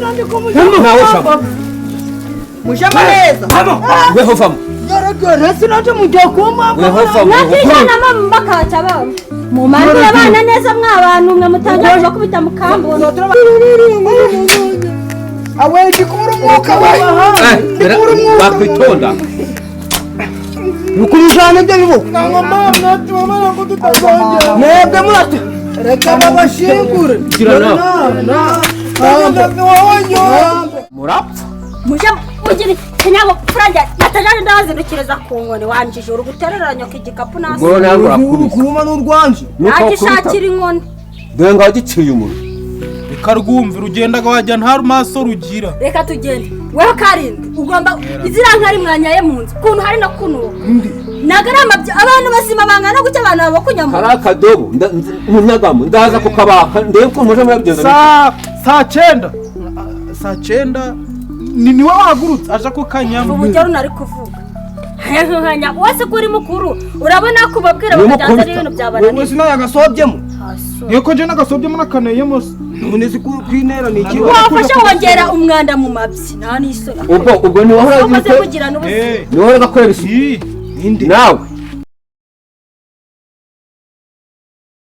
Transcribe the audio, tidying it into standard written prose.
Nawe shaka. Mujama neza. Weho vamo. Garagara sinaje mujya kuma. Weho vamo. Mwakijana mubakaca babo mumanure abana neza mwabantu mwe mutangira kubakubita mukambona. Awe ndikubura umwuka we. Ndikubura umwuka. Wakwitonda. Nukurujana ibyo bibuka. Nangwa mama mama ntabwo tutazongera. Mwebwe murate. Reka babashingure. Gira nawe. Murapfa. Muje mugira ikinyabupfura njya natajaje ndabazindukiriza ku nkoni wanjije uri guterera nyoka igikapu nasi. Ubwo nawe urakubise. Kuruma n'urwanje. Nagishakira inkoni. Dore ngaho giciye umunwa. Reka rwumvira ugendaga wajya nta maso rugira. Reka tugende. Weho karindwi ugomba iziriya nkari mwanyaye mu nzu ukuntu hari no kunuka. Ntabwo ari amabyi abantu bazima bangana gutya abantu babakunyamo. Kari akadobo munyagamo ndaza kukabaka ndebe ukuntu muje murabigenza. Saa cyenda. Saa cyenda ni niwe wahagurutse aje ako kanyama. Ubu unari kuvuga. Nkanya wese ko uri mukuru urabona ko ubabwira Ni bakajyanza mukubita. n'ibintu byabananiye. Wowe sinayagasobyemo. Niyo ko nje nagasobyemo nakaneyemo se. None si kwintera ni iki? Wafashe wongera umwanda mu mabyi nta n'isoni. Ubwo ni wowe Umaze uragiye kugira n'ubuzima. ni wowe urakorera isuku. Ii. Nawe